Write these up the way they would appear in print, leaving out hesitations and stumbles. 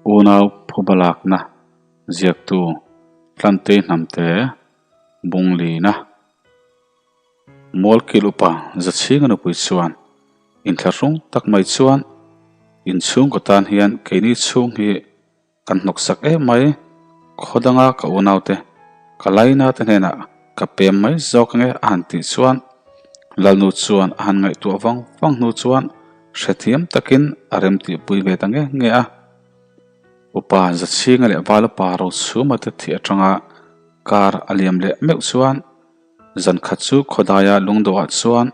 Unau phuba lakna ziaktu Tlantei Hnamte Bunglina Mualkil upa Zachhinga nupui chuan inthlahrung tak mai chuan inchhungkaw tan hian keini chhung hi Kan hnawksak em mai, khaw danga ka unaute, ka laina te hnenah ka pem mai zawk ange a han tih chuan Lalnu chuan a han ngaihtuah vang vang hnu chuan hrethiam takin a remtihpui ve ta nge nge a. Upa Zachhinga leh Valupa Rochhuma te thih atanga kar a liam leh meuh chuan zankhat chu khawdaia lungdawhah chuan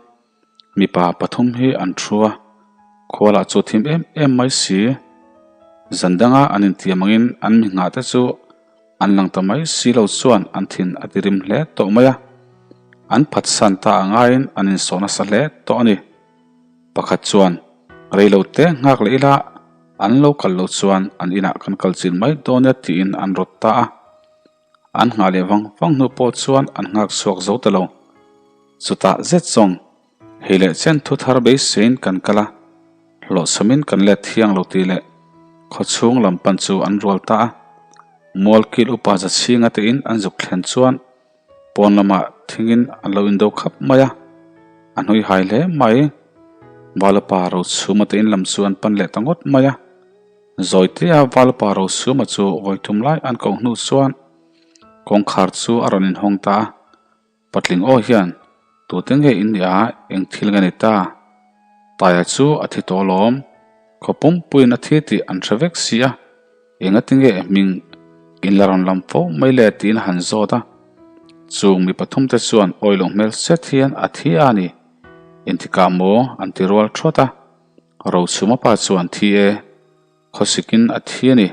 Mipa pathum hi an thu a, khualah chu thim em em mai si. Zan danga an intiam angin an mi nghah te chu an lang ta mai si lo chuan an thin a ti rim hle tawh mai a. An phatsan ta a ngaiin an insawh nasa hle tawh a ni. Pakhat chuan, Rei lo te nghak leh ila, an lo kal lo chuan an inah kan kal chin mai dawn e tiin an rawt ta a. An nghah leh vang vang hnu pawh chuan an nghak chhuak zo ta lo. Chutah zet zawng, hei leh chen thu thar beiseiin kan kal a, hlawhchhamin kan let thiang lo tih leh khawchhung lam pan chu an rual ta a. Mualkil upa Zachhinga tein an zuk thlen chuan pawn lamah thingin an lo indo khap mai a, a hnui hai hle mai. Valupa Rochhuma tein lam chu an pan leh ta ngawt mai a. Zawitea Valpa Rosuma chu vawi thum lai an koh hnu chuan kawngkhar chu a rawn inhawng ta a, Patling aw hian, Tute nge in nih a, eng thil nge ni ta? Taia chu a thi tawh alawm, khaw pumpuiin a thi tih an hre vek si a, engati nge hming in la rawn lam fo mai le tiin a han zawt a. Chung mi pathumte chuan awi loh hmel set hian a thi a ni, intikah maw an ti rual thawt a. Rochhuma pa chuan thi e, khawsikin a thi a ni,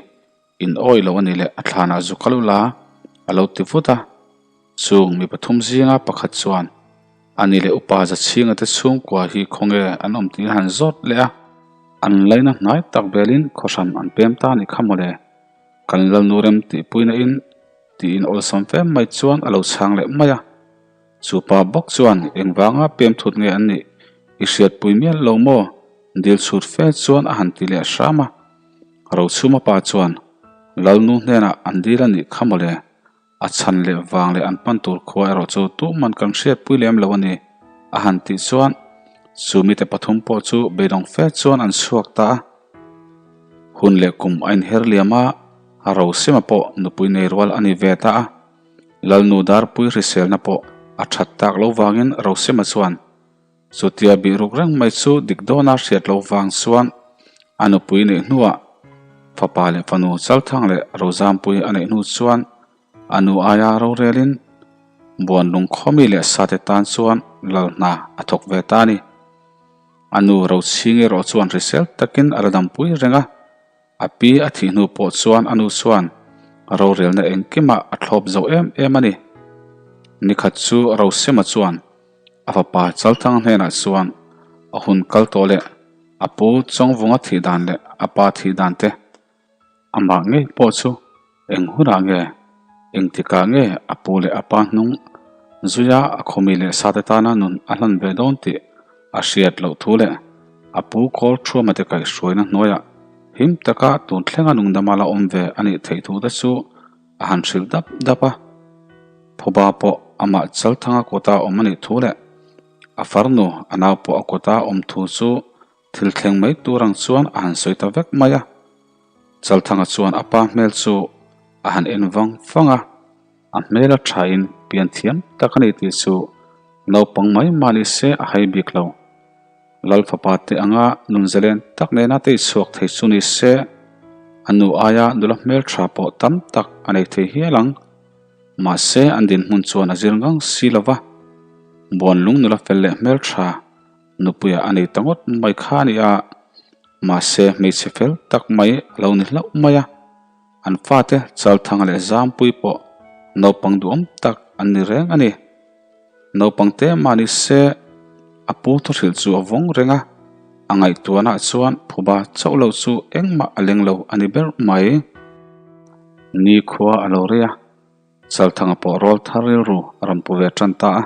in awi loh a ni leh a thlanah zu kal ula a lo ti vut a. Chung mi pathum zinga pakhat chuan a ni leh upa Zachhinga te chhungkua hi khawnge an awm tiin han zawt leh a, an laina hnai tak velin khawhran an pem ta a nih kha mawle, kan Lalnu rem tihpuina in tiin awlsam fem mai chuan a lo chhang leh mai a. Chu pa bawk chuan engvanga pem thut nge an nih i hriatpui mial lo maw? Dil chhut fe chuan a han ti leh hram a. Rochhuma pa chuan Lalnu hnenah an dil a nih kha mawle, a chhan leh vang leh an pan tur khua erawh chu tuman kan hriatpui lem lo a ni a han tih chuan chu mite pathum pawh chu beidawng fe chuan an chhuak ta a. Hun leh kum a inher liam a, Rosima pawh nupui nei rual a ni ve ta a. Lalnu Darpui hriselna pawh a that tak lo vangin Rosema chuan chutia bih ruk reng mai chu dik dawna hriat lo vang chuan a nupui neih hnuah fapa leh fanu Chalthang leh Rozampui a neih hnu chuan a nu aia rorelin Buanlung khawmi leh sate tan chuan lal hna a thawk ve ta a ni. A nu Rochhingi erawh chuan hrisel takin a la dampui reng a. A pi a thih hnu pawh chuan a nu chuan rorelna engkimah a thlawp zo em em a ni. Nikhat chu Rosema chuan a fapa Chalthang hnenah chuan a hun kal tawh leh a pu Chawngvunga thih dan leh a pa thih dan te amah ngei pawh chu eng hunah nge engtikah nge a pu leh a pa hnung zuia a khawmi leh sate tana nun a hlan ve dawn tih A hriat loh thu leh a pu kawl thuama te kaihhruaina hnuaiah him taka tun thlenga nungdama la awm ve a nih theih thu te chu a han hrilh dap dap a. Phuba pawh amah Chalthanga kawta awm a nih thu leh a farnu a nau pawh a kawta awm thu chu thil thleng mai tur ang chuan a han sawi ta vek mai a. Chalthanga chuan a pa hmel chu a han en vang vang a. A hmel a thain pian thiam tak a ni tih chu naupang mai mah ni se a hai bik lo. Lal fapa te anga nun zalen tak nena tei chhuak thei chu ni se a nu aia nula hmel tha pawh tam tak a nei thei hial ang. Mahse an dinhmun chuan a zir ngang si lo va, Buanlung nula fel leh hmel tha nupuia a nei ta ngawt mai kha a ni a, mahse hmeichhe fel tak mai a lo ni hlauh mai a. An fate Chalthanga leh Zampui pawh naupang duhawm tak an ni reng a ni. Naupang te mah ni se a pu thuhrilh chu a vawng reng a, a ngaihtuahnaah chuan phuba chauh loh chu engmah a leng lo a ni ber mai. Nikhua a lo rei a, Chalthanga pawh rawl thar rilru a rawn pu ve tan ta a,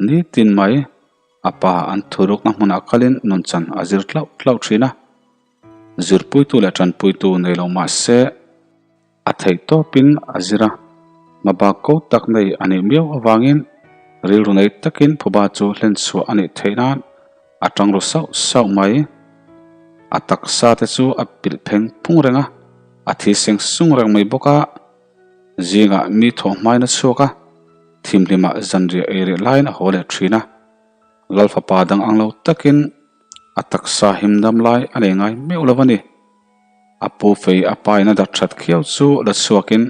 nitin mai a pa an thurukna hmunah kalin nunchan a zir tlauh tlauh thin a. Zirpuitu leh tanpuitu nei lo mah se a theih tawpin a zir a, hmabak ko tak nei a nih miau avangin rilru nei takin phuba chu hlenchhuah a nih theih nan a tang ru sauh sauh mai. A taksa te chu a pilh pheng phung reng a, a thi seng sung reng mai bawk a. Zingah mi thawh hmain a chhuak a, thimhlimah zanriah ei reh laiin a haw leh thin a. Lal fapa dang ang lo takin a taksa himdam lai a nei ngai meuh lo a ni. A pu fei a pa in a dat that khiau chu la chhuakin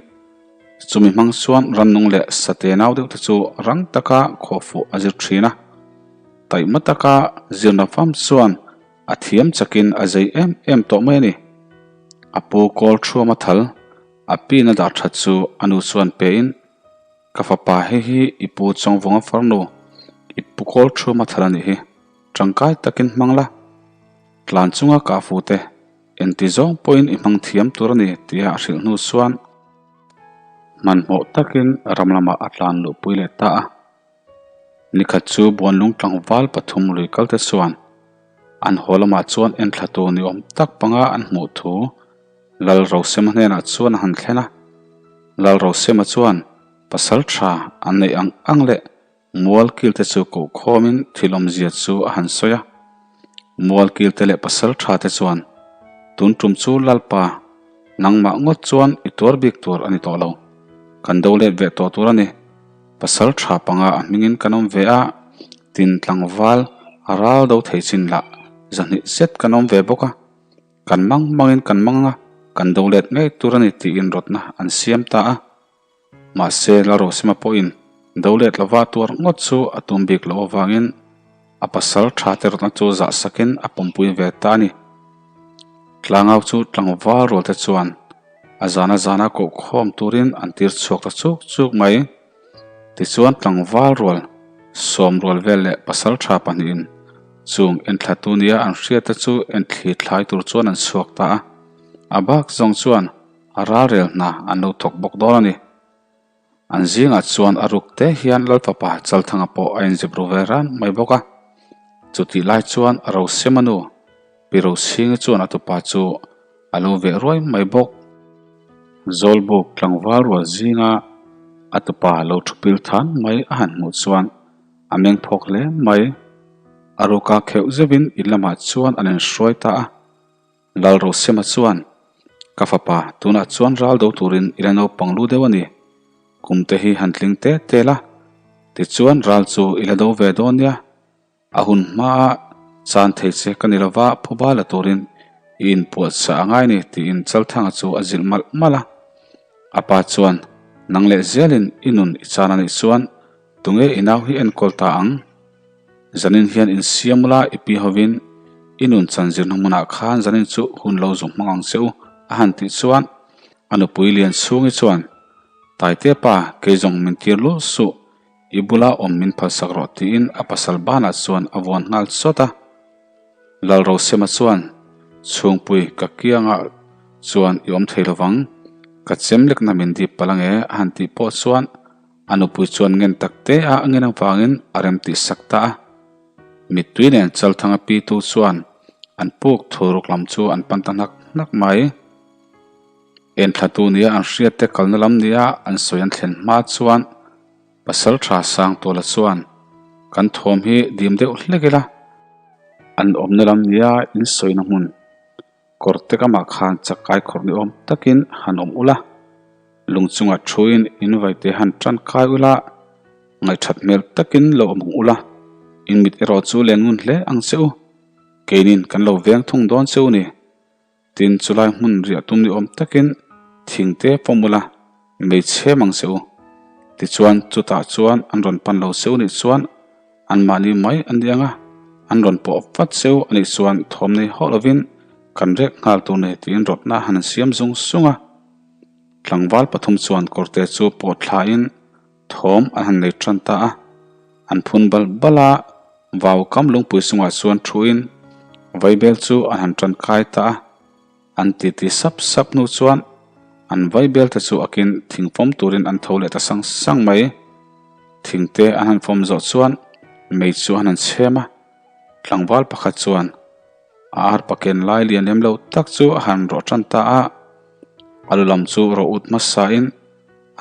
chumi hmang chuan rannung leh sate nau deuh te chu rang taka khawhfuh a zir thin a. Taihma taka zirna fam chuan a thiam chakin a zei em em tawh mai a ni. A pu kawl thuam a thal, a pin a dah that chu a nu chuan pein Ka fapa hei hi i pu Chawngvawnga farnu, i pu kawl thuma thal a nih hi. Tangkai takin hmang la, tlan chunga kah fu te, engti zawng pawhin i hmang thiam tur a ni tia a hrilh hnu chuan hmanhmawh takin ram lamah a tlan luhpui leh ta a. Nikhat chu Buanlung tlangval pathum lui kalte chuan an haw lamah chuan enthlatu ni awm tak panga an hmuh thu Lalrosema hnenah chuan a han thlen a. Lalrosema chuan pasal tha an neih ang ang leh mual kilte chu koh khawmin thil awmzia chu a han sawi a. Mual kilte leh pasal tha te chuan tun tum chu Lalpa nangmah ngawt chuan i tuar bik tur a ni tawh lo. Kan do let ve tawh tur a ni. Pasal tha panga a hmingin kan awm ve a, tin tlangval a ral do thei chin lah zahnih zet kan awm ve bawk a. Kan mang mangin kan mang a, kan do let ngei tur a ni tiin rawtna an siam ta a. Mahse, Lalrosima pawhin do let lova tuar ngawt chu a tum bik loh avangin a pasal tha te rawtna chu zah sakin a pawmpui ve ta a ni. Tlangau chu tlangval rual te chuan a zana zana koh khawm turin an tir chhuak ta chuk chuk mai. Tichuan tlangval rual, sawm rual vel leh pasal tha pahnihin chung enthlatu nia an hriatte chu enthli thlai tur chuan an chhuak ta a. A bak zawng chuan a ralrel hna an lo thawk bawk dawn a ni. An zingah chuan a ruk te hian Lalfapa Chalthanga pawh a inzip ru ve ran mai bawk a. Chutih lai chuan a Rosema nu Pi Rochhingi chuan a tupa chu a lo veh ruai mai bawk. Zawlbuk tlangval rual zinga a tupa lo thu pil than mai a han hmuh chuan a meng phawk hle mai. A ruka kheuh zeuhin in lamah chuan an inhruai ta a. Lalrosema chuan, Ka fapa, tunah chuan ral do turin i la naupang lu deuh a ni. Kum te hi han tling te te la, tichuan ral chu i la do ve dawn nia. A hun hmaa chan thei che ka ni lova phuba la turin i inpuahchah a ngai ni tiin Chalthanga chu a zilh malh malh a. A pa chuan, Nang leh zelin i nun i chan a nih chuan tunge i nau hi enkawl ta ang? Zanin hian insiam ula i pi hovin i nun chan zirna hmunah khan zanin chu hun lo zung hmang ang che u a han tih chuan a nupui Lianchhungi chuan, Taite pa, kei zawng min tir lul suh. I bula awm min phalsak rawh tiin a pasal banah chuan a vuan nghal chawt a. Lalrosema chuan, Chhungpui, ka kiangah chuan i awm thei lovang, ka chem lekna min dip palh ange a han tih pawh chuan a nupui chuan ngen tak te a ngen avangin a rem tih sak ta a. Mittui nen Chalthanga pitu chuan an puk thuruk lam chu an pan ta hnak hnak mai. Enthlatu nia an hriatte kalna lam nia an sawi an thlen hma chuan Pasal tha sang tuala chuan kan thawm hi dim deuh hlek ila, an awmna lam nia in sawina hmun kawr te kamah khan chakai khawrh ni awm takin han awm ula, lung chungah thuin in vaite han tan kai ula, ngaihthat hmel takin lo awm ang ula, in mit erawh chu len ngun hle ang che u, keinin kan lo veng thung dawn che u ni. Tin, chulai hmun riah tum ni awm takin thing te pawm ula, mei chhem ang che u. Tichuan, chutah chuan an rawn pan lo che u nih chuan anmahni mai an ni ang a, an rawn pawh vat che u a nih chuan thawm nei hauh lovin kan rek nghal tur nei tiin rawtna han siam zung zung a. Tlangval pathum chuan kawrte chu pawt thlain thawm an han nei tan ta a, an phun bal bal a, vau kam lungpui chungah chuan thuin vaibel chu an han tan kai ta a, an titi sap sap hnu chuan an vaibel te chu akin thing fawm turin an tho leh ta sang sang mai. Thing te an han fawm zawh chuan mei chu an han chhem a, tlangval pakhat chuan. A arpa ken lai lian lem lo tak chu a han rawh tan ta a. A lu lam chu rawh ut hmasain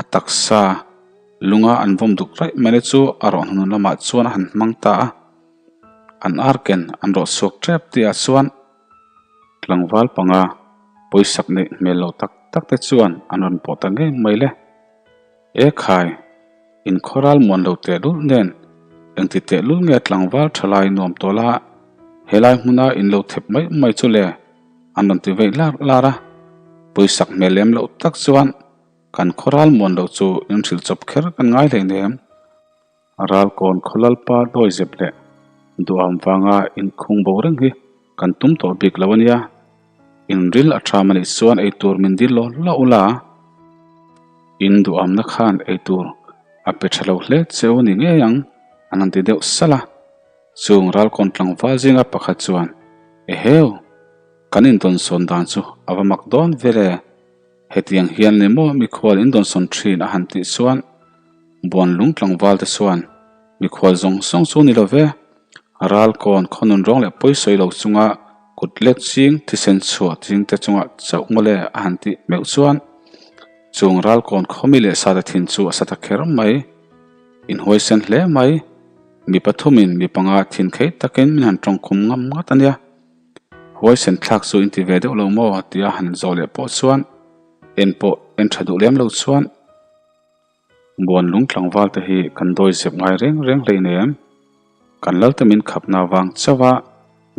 a taksa lunga an vawm duk raih mai te chu a rawh hnun lamah chuan a han hmang ta a. An ar ken an rawh chhuak tep tihah chuan tlangval panga pawisak neih hmel lo tak tak te chuan an rawn pawh ta ngei mai le. E khai, inkhawral muan lo teh lul nen engti teh lul nge tlangval tha lai nuam tawh la, helai hmuna in lo thep mai mai chu le an rawn ti veih lar lar a. Pawisak hmel lem loh tak chuan kan khawral muan lo chu in hrilh chawp kher kan ngai hleinem. Ralkawn khawlalpa dawizep leh duham vanga inkhung bo reng hi kan tum tawh bik lo a nia. Inril a ṭham a nih chuan eitur min dil law law ula, in duhamna khan eitur a pe ṭha lo hle che u ni ngei ang an han ti deuh salh a. Chung ralkawn tlangval zinga pakhat chuan, Eheu! Kan indawnsawn dan chu a va mak dawn vel e. Hetiang hian ni maw mikhual indawnsawn ṭhin a han tih chuan Buanlung tlangval te chuan mikhual zawng zawng chu ni lo ve. Ralkawn khawnun rawng leh pawisawi lo chunga kut let ching thisen chhuah ching te chunga chauh mawle a han tih meuh chuan chung ralkawn khawmi leh sate thin chu a sa ta kher mai. Inhuaisen hle mai. Mi pathumin mi panga thin khei takin min han tawngkhum ngam ngat a nia. Huaisen thlak chu inti ve deuh lo maw tia han zawh leh pawh chuan en pawh en tha duh lem lo chuan Buanlung tlangval te hi kan dawi zep ngai reng reng hleinem. Kan Lalte min khapna vang chauh a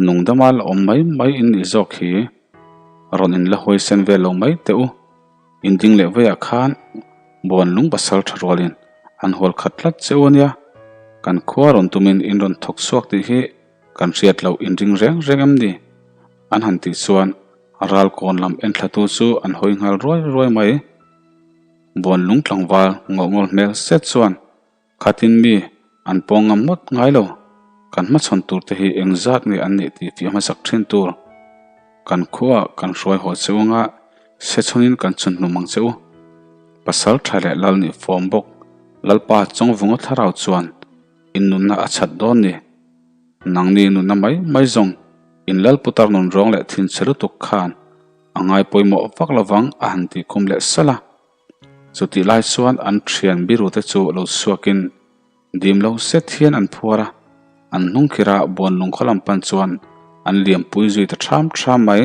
nungdama la awm mai mai in nih zawk hi rawn in la huaisen vel lo mai teh u. In ding leh veiah khan Buanlung pasal tha rualin an hual khat tlat che u ania. Kan khua rawn tumin in rawn thawk chhuak tih hi Kan hriat loh inring reng reng em ni? An han tih chuan ral kawn lam enthlatu chu an hawi nghal ruai ruai mai. Buanlung tlangval ngawhngawl hmel set chuan khatin mi an pawng ngam ngawt ngai lo. Kan hmachhawn tur te hi engzat nge an nih tih fiah hmasak thin tur. Kan khuaah kan hruai haw che u anga sechhawnin kan chhun hlum ang che u. Pasal tha leh lal nih fawm bawk Lalpa Chawngvunga thlarau chuan in nunna a chhat dawn ni. Nangni nunna mai mai zawng in lal putar nun rawng leh thinchhe lutuk khan a ngai pawimawh vak lovang a han tih khum leh salh a. Chutih lai chuan an thian biru te chu lo chhuakin dim lo set hian an phuar a, an hnung khirh a Buanlung khaw lam pan chuan an liampui zui ta ṭham ṭham mai.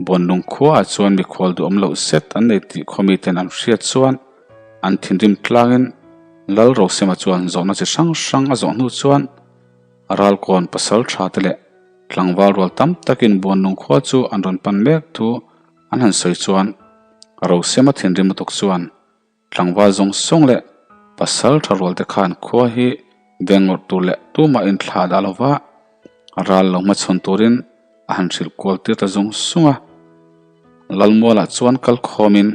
Buanlung khuaah chuan mikhual duhawm loh set an nei tih khawmi ten an hriat chuan an thinrim tlangin Lal Rosema chuan zawhna chi hrang hrang a zawh hnu chuan Ralkawn pasal tha te leh tlangval rual tam takin Buanlung khua chu an rawn pan mek thu an han sawi chuan Rosema thinrim lutuk chuan Tlangval zawng zawng leh pasal tha rual te khan khua hi veng ngawrh tur leh tumah in thlah dah lova ral lo hmachhawn turin a han hrilh kual tir ta zung zung a. Lalmualah chuan kal khawmin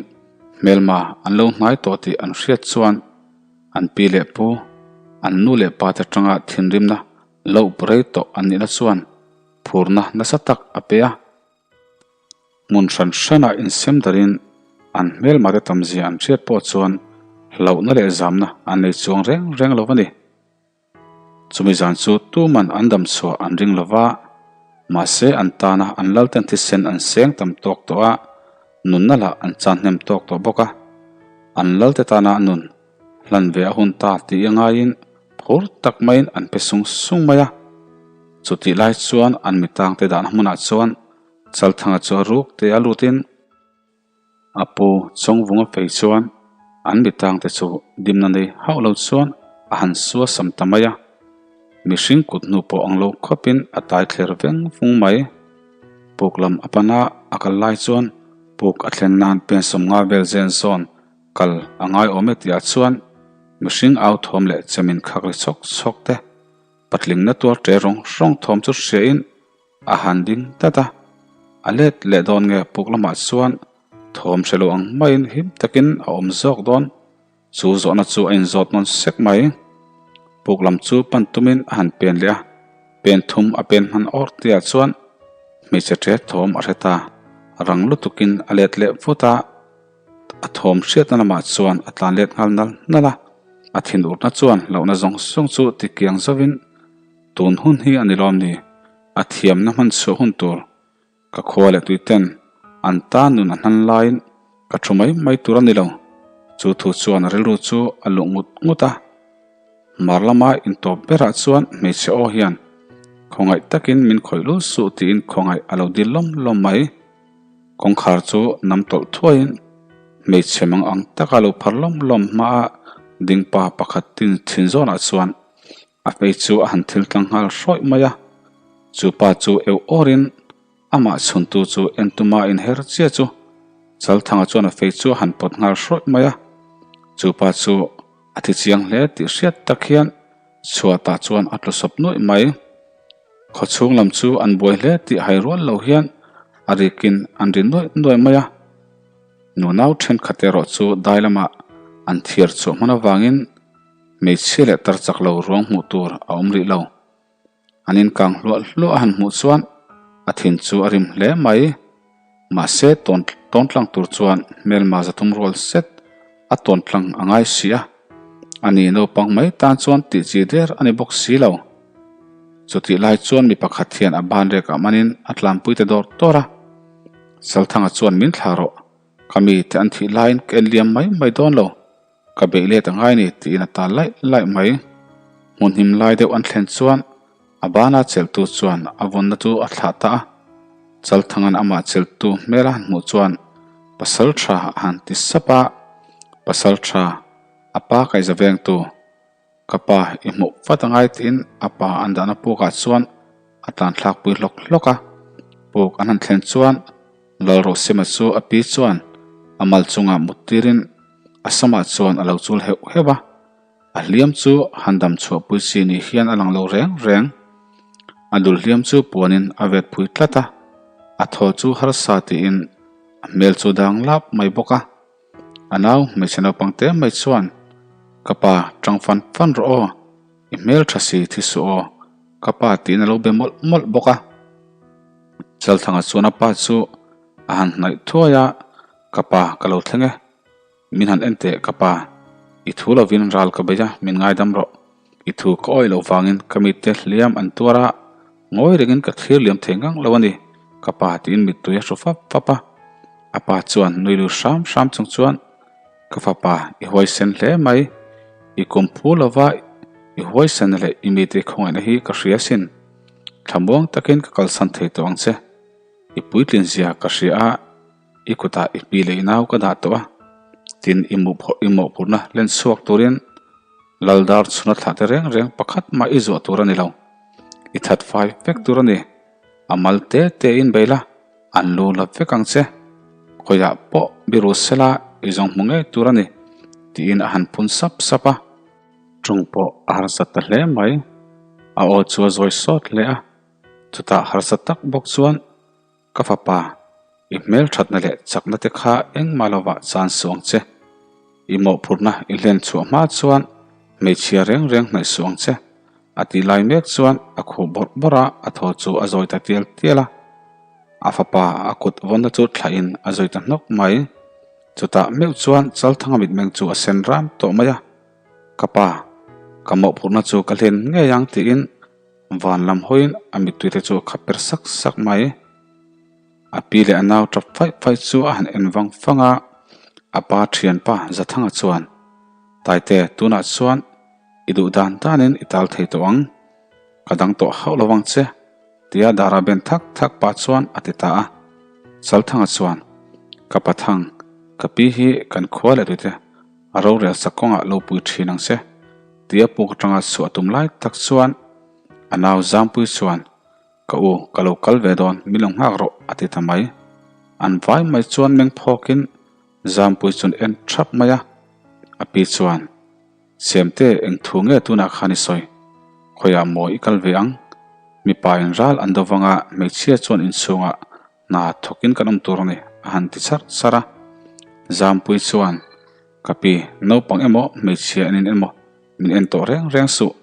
hmelma an lo hnai tawh tih an hriat chuan an pi leh pu, an nu leh pa te atanga thinrimna loh rei tawh an nihna chuan phurna nasa tak a pe a. Hmun hran hranah insem darin an hmelmate tamzia an hriat pawh chuan hlauhna leh zamna an nei chuang reng reng lo a ni. Chumi zan chu tuman an dam chhuah an ring lo va, mahse an tana an lalten thisen an seng tam tawk tawh a, nunna lah an chan hnem tawk tawh bawk a. An lalte tana nun hlan ve a hun ta tih a ngaiin phur tak maiin an pe sung sung mai a. Chutih lai chuan an mitangte dahna hmunah chuan Chalthanga chu a ruk te a lutin a pu Chawngvunga fei chuan an mitangte chu dimna nei hauh lo chuan a han sua sam ta mai a, mihring kut hnu pawh ang lo khawpin a tai thler veng vung mai. Puk lam a pan a, a kal lai chuan puk a thlen nan pen 50 vel zen zawn kal a ngai awm e tihah chuan mihring au thawm leh chemin khak ri chhawk chhawk te patlingna tuar ṭe rawng rawng thawm chu hriain A han ding tlat a, a let leh dawn nge puk lamah chuan thawm hre lo ang maiin him takin a awm zawk dawn. Chu zawhna chu a inzawt nawn sek mai. Puk lam chu pan tumin a han pen leh a, pen thum a pen hman awr tihah chuan hmeichhe ṭe thawm a hre ta. Rang lutukin a let leh vut a, a thawm hriatna lamah chuan a tlan let nghal nal nal a, a thinurna chuan hlauhna zawng zawng chu tikiang zovin, Tun hun hi a ni lawm ni? A thiamna hman chhuah hun tur ka khua leh tuiten an tan nun a hnan laiin ka thu mai mai tur a ni lo. Chu thu chuan a rilru chu a luh ngut ngut a. Hmar lama intawp berah chuan hmeichhe aw hian khawngaih takin min khawih lul suh tiin khawngaih a lo dil lawm lawm mai. Kawngkhar chu nam tawlh thuaiin hmeichhe mang ang taka lo phar lawm lawm hmaa dingpa pakhat tin thin zawnah chuan a fei chu a han thil tlang nghal hrawih mai a. Chu pa chu eu awrin amah chhuntu chu en tuma inher chiah chu Chalthanga chuan a fei chu a han pawt nghal hrawih mai a. Chu pa chu a thi chiang hle tih hriat tak hian chhuatah chuan a tlu sawp nuaih mai. Khawchhung lam chu an buai hle tih hai rual lo hian a rikin an ri nuaih nuaih mai a. Nunau thenkhat erawh chu dai lamah an thiar chhuah hman avangin hmeichhia leh tar chak lo ruang hmuh tur a awm rih lo. An inkang hluah hluah a han hmuh chuan a thin chu a rim hle mai. Mahse tawn tawn tlang tur chuan hmelma zathum rual set a tawn tlang a ngai si a, ani naupang mai tan chuan tih chi der a ni bawk si lo. Chutih lai chuan mi pakhat hian a ban rekah manin a tlanpui ta dawr dawr a, Salthanga chuan min thlah rawh, ka mite an thih laiin ka en liam mai mai dawn lo. Ka beih let a ngai ni tiin a tal laih laih mai. Hmun hnim lai deuh an thlen chuan a bana chelhtu chuan a vawnna chu a thlah ta a. Chalthanga'n amah chelhtu hmel a han hmuh chuan Pasal tha a han ti sap a, Pasal tha, a pa kaihza vengtu, ka pa i hmuh vat a ngai tiin a pa an dahna pukah chuan a tlan thlakpui hlawk hlawk a. Puk an han thlen chuan Lalrosima chu a pi chuan a mal chungah mut tirin a samah chuan a lo chul heuh heuh a, a hliam chu han dam chhuahpui chi ni hian a lang lo reng reng. A dul hliam chu puanin a vet phui tlat a, a thaw chu harsa tiin a hmel chu dang lap mai bawk a. A nau hmeichhe naupang te mai chuan, Ka pa, tang fan fan rawh aw, i hmel tha si thi suh aw, ka pa tiin a lo be mawlh mawlh bawk a. Chalthanga chuan a pa chu a han hnaih thuai a, Ka pa, ka lo thleng e. Min han en teh, ka pa. I thu lovin ral ka bei a, min ngaidam rawh. I thu ka awih loh vangin ka mite hliam an tuar a, ngawi rengin ka thlir liam thei ngang lo a ni, ka pa tiin mittui a hru fap fap a. A pa chuan nui lut hram hram chung chuan, Ka fapa, i huaisen hle mai. I kum phu lova i huaisen leh i mite khawngaihna hi ka hria asin. Thlamuang takin ka kalsan thei tawh ang che. I puitlin zia ka hria a, i kutah i pi leh i nau ka dah tawh a. Tin, i i mawhphurhna len chhuak turin Laldar chhuna thlah te reng reng pakhat mah i zuah tur a ni lo. I that fai vek tur a ni. A mal te te in bei la, an lu la vek ang che. Khawiah pawh biru sela i zawng hmu ngei tur a ni, tiin a han phun sap sap a. Ṭawng pawh a harsat ta hle mai. A aw chu a zawi sawt hle a. Chutah harsa tak bawk chuan, Ka fapa, i hmelṭhatna leh chakna te kha engmah lovah chan suh ang che. I mawhphurhna i hlen chhuah hma chuan hmeichhia reng reng hnaih suh ang che. A tih lai mek chuan a khuh bawrh bawrh a, a thaw chu a zawi ta tial tial a. A fapa a kut vawnna chu thlahin a zawi ta hnawk mai. Chutah meuh chuan Chalthanga mitmeng chu a sen ram tawh mai a. Ka pa, ka mawhphurhna chu ka hlen ngei ang tiin van lam hawiin a mittui te chu a khap per sak sak mai. A pi leh a nau tap faih faih chu a han en vang vang a, a pa thianpa Zathanga chuan, Taite, tunah chuan i duh dan danin i tal thei tawh ang, ka dang tawh hauh lo vang che, tia dara ben thak thak pah chuan a ti ta a. Chalthanga chuan, Ka pathang, ka pi hi kan khua leh tute a rorel sak kawngah lo pui thin ang che, tia puk atanga chhuah tum lai tak chuan a nau Zampui chuan, Ka u, ka lo kal ve dawn, min lo nghak rawh, a ti ta mai. An vai mai chuan meng phawkin Zampui chuan en thap mai a. A pi chuan, Siamte, eng thu nge tunah khan i sawi? Khawiah maw i kal ve ang? Mipa in ral an do vanga hmeichhia chuan inchhungah hna thawkin kan awm tur a ni, a han ti charh charh a. Zampui chuan, Ka pi, naupang emaw hmeichhia enin emaw min en tawh reng reng suh.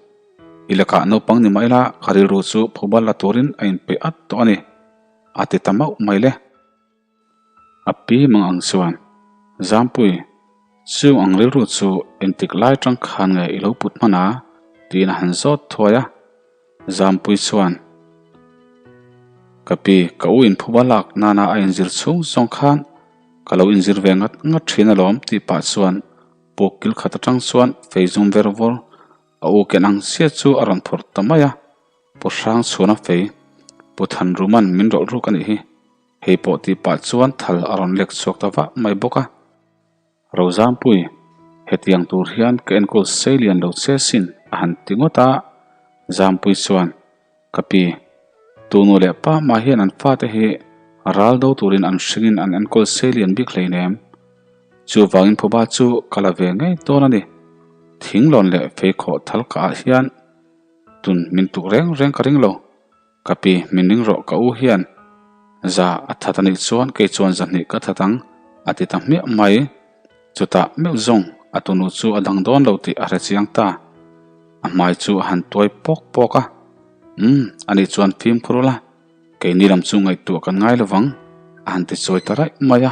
I lakah naupang ni mah ila ka rilru chu phubal la turin a inpeih at tawh a ni, a ti ta mauh mai le. A pi mang ang chuan, Zampui, chung ang rilru chu engtik lai tang khan nge i lo put hman a? tiin a han zawt thuai a. Zampui chuan, Ka pi, ka u inphuba lak nana a inzir chhung zawng khan ka lo inzir ve ngat ngat thin alawm tih pah chuan puk kil khat atang chuan fei zum ver vawr a u ken ang chiah chu a rawn phawrh ta mai a. Pu Hrangchhuana fei, Pu Thanruman min rawlh ruk a nih hi. Hei pawh tih pah chuan thal a rawn lek chhuak ta vah mai bawk a. Rozampui, hetiang tur hian ka enkawl sei lian lo che sin a han ti ngawt a. Zampui chuan, Ka pi, tunu leh pa mah hian an fate hi ral do turin an hringin an enkawl sei lian bik hleinem. Chuvangin phuba chu ka la ve ngei dawn a ni. Thinglawn leh feikhawh thal ka ah hian tun min tuk reng reng ka ring lo. Ka pi, min ring rawh ka u hian za a that a nih chuan kei chuan zahnih ka that ang a ti ta hmiah mai. Chutah meuh zawng a tunu chu a dang dawn lo tih a hre chiang ta. A hmai chu a han tuai pawk pawk a, Umm, ani chuan fimkhur ula, keini lam chu ngaihtuah kan ngai lovang a han ti chawi ta raih mai a.